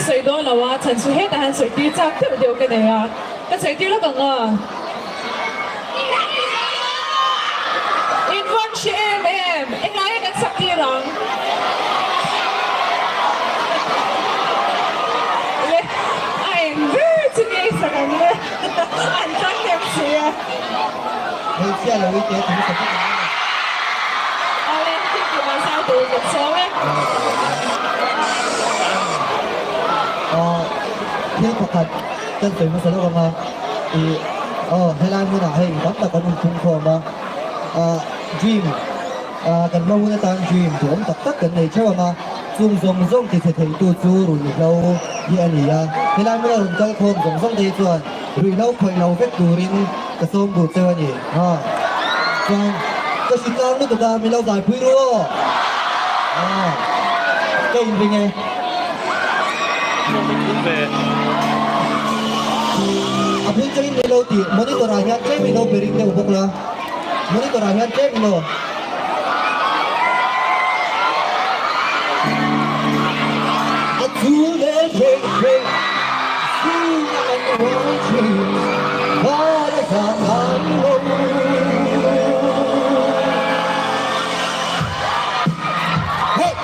sawi dawn lo a, chhan chu hetah hian sawi tir chak deuh deuh ka nei a, ka sawi tir lawk ang a. In vawn hre em em, englai nge kan sak tir ang? Le, a eng ber chu nge i sak ang le? An tlang hnem si a. Hmeichhia lo i te thing sak vek ang le. Awle, thil tih man sang tur kan sawm e. Thil pakhat kan sawi hmasa lawk ang a, ih aw helai hmunah hei tam tak an inphung khawm a, ah dream ah kan hma hun atan dream duhawm tak tak kan nei theuh ang a, chung zawng zawng ti chhe theitu chu ruihhlo hi a ni a, helai hmuna rawn kal khawm zawng zawng te hi chuan ruihhlo khawih lo vek turin ka sawm duh cheu a ni a, chuan ka hri tlang lutuk a min lo zaipui ru aw ah ka inring e. A bul changin min lo tih monitor ah hian tlem in lo pe ring deuh bawk la monitor ah hian tlem in lo. A chu leh phei phei zing a kan ruai thin var a zan han lo. Hey!